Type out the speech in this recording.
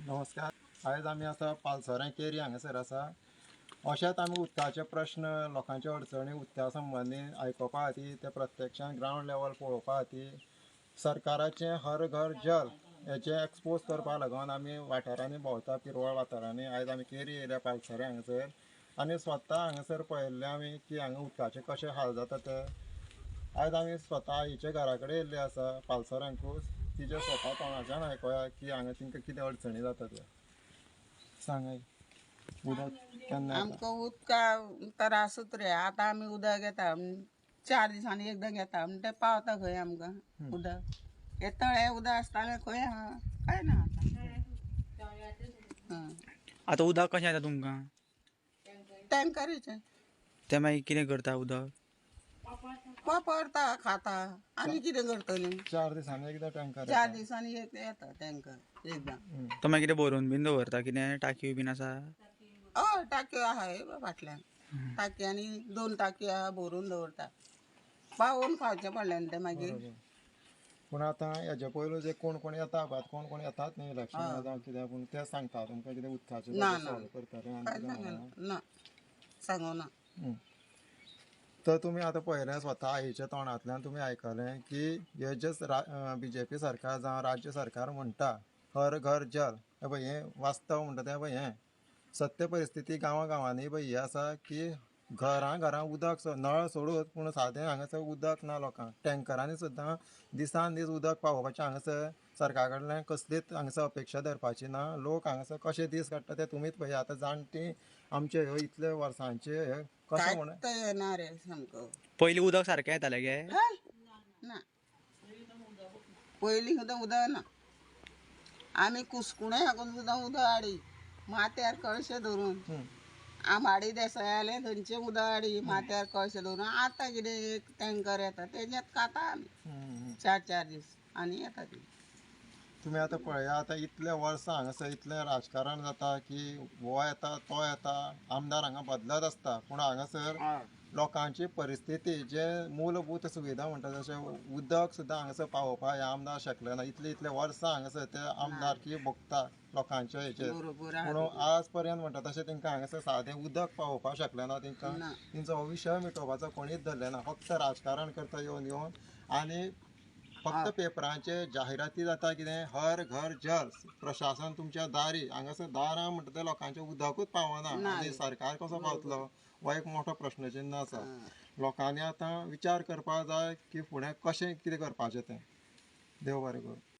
नमस्कार. आयज आमी आसा पालसरें केरी हांगासर आसा. अशेंच आमी उदकाचे प्रश्न, लोकांच्यो अडचणी उदका संबंदी आयकुपा खातीर, ते प्रत्यक्षान ग्रावंड लेवल पळोवपा खातीर, सरकाराचें हर घर जल हेचें एक्सपोज करपा लागून आमी वाठारांनी भोंवता, पिरवळ वाठारांनी. आयज आमी केरी येयल्या पालसरें हांगासर आनी स्वता हांगासर पळयल्लें आमी की हांगा उदकाचे कशे हाल जाता ते. आयज आमी स्वता आईच्या घरा कडेन येयल्ले आसा पालसरांकूच, तिच्या स्वता तोंडाच्यान आयकुया की हांगा तिंकां कितें अडचणी जाता ते. सांग आई, उदक केन्ना येता? आमकां उदका त्रासूच रे. आतां आमी उदक घेता 4 दिसांनी एकदां घेता, म्हणटे पावता खंय आमकां उदक. हे तळें उदक आसतालें खंय आहा, काय ना आतां. हं. आतां उदक कशें येता तुमकां? टँकरीचें. तें मागीर कितें करता उदक? वापरता, खाता, आनी कितें करतलीं? 4 दिसांनी एकदां टँकर 4 येता. दिसांनी एक येता टँकर एकदां. तो मागीर कितें भरून बीन दवरता, कितें टाकयो बीन आसा? हय, टाकयो आहा हे फाटल्यान, टाकी आनी 2 टाकयो आहा, भरून दवरता. पावोवन खावचें पडलें न्हू तें मागीर. बरोबर. पूण आतां हेजे पयलू जे कोण कोण येता पळय, कोण कोण येतात न्ही इलेक्शना जावं कितें, पूण ते सांगता तुमकां कितें उदकाचें ना, ना. सॉल्व करतले आनी काय कितें सांगना म्हणून? ना, सांगना. तर तुमी आतां पळयलें स्वता आईच्या तोंडांतल्यान तुमी आयकलें की हे जे बीजेपी सरकार जावं राज्य सरकार म्हणटा हर घर जल, हे पळय हें वास्तव म्हणटा तें पळय, हें सत्य परिस्थिती गांवां गांवांनी पळय ही आसा की घरां घरां उदक नळ सोडूत पूण सादें हांगासर उदक ना लोकांक. टँकरांनी सुद्दां दिसान दीस उदक पावोवपाचें हांगासर सरकारा कडल्यान कसलीच हांगासर अपेक्षा धरपाची ना. लोक हांगासर कशे दीस काडटा ते तुमीच पळय. आतां जाणटी आमचे ह्यो इतले वर्सांचे हे कशें म्हण कांयच येना रे सामको. पयलीं उदक सारकें येतालें गे? ना, पयलीं सुद्दां उदक ना. आमी कुसकुणे हाकून सुद्दां उदक हाडी माथ्यार कळशे धरून. आंबाडी देसायालें थंयचें उदक हाडी माथ्यार कळशे धरून. आतां कितें एक टँकर येता, तेज्यात खाता आमी 4-4 दीस आनी येता ती. तुमी आतां पळया, आतां इतले वर्सां हांगासर इतलें राजकारण जाता की हो येता तो येता, आमदार हांगा बदलत आसता, पूण हांगासर लोकांची परिस्थिती जे मूलभूत सुविधा म्हणटा जशें उदक सुद्दां हांगासर पावोवपाक हे आमदार शकले ना. इतले इतले वर्सां हांगासर ते आमदारकी भोगता लोकांच्या हेचेर, बरोबर आहा. पूण आज पर्यंत म्हणटा तशें तेंकां हांगासर सादें उदक पावोवपाक शकलें ना. तेंकां ना. तेंचो हो विशय मिटोवपाचो कोणीच धरलें ना. फक्त राजकारण करता येवन येवन आनी फक्त पेपरांचे जाहिराती जाता कितें हर घर जल, प्रशासन तुमच्या दारी. हांगासर दारां म्हणटा ते लोकांचें उदकूच पावना ना. आनी सरकार कसो पावतलो हो एक मोठो प्रश्नचिन्ह आसा. लोकांनी आतां विचार करपाक जाय की फुडें कशें कितें करपाचें तें. देव बरें करूं.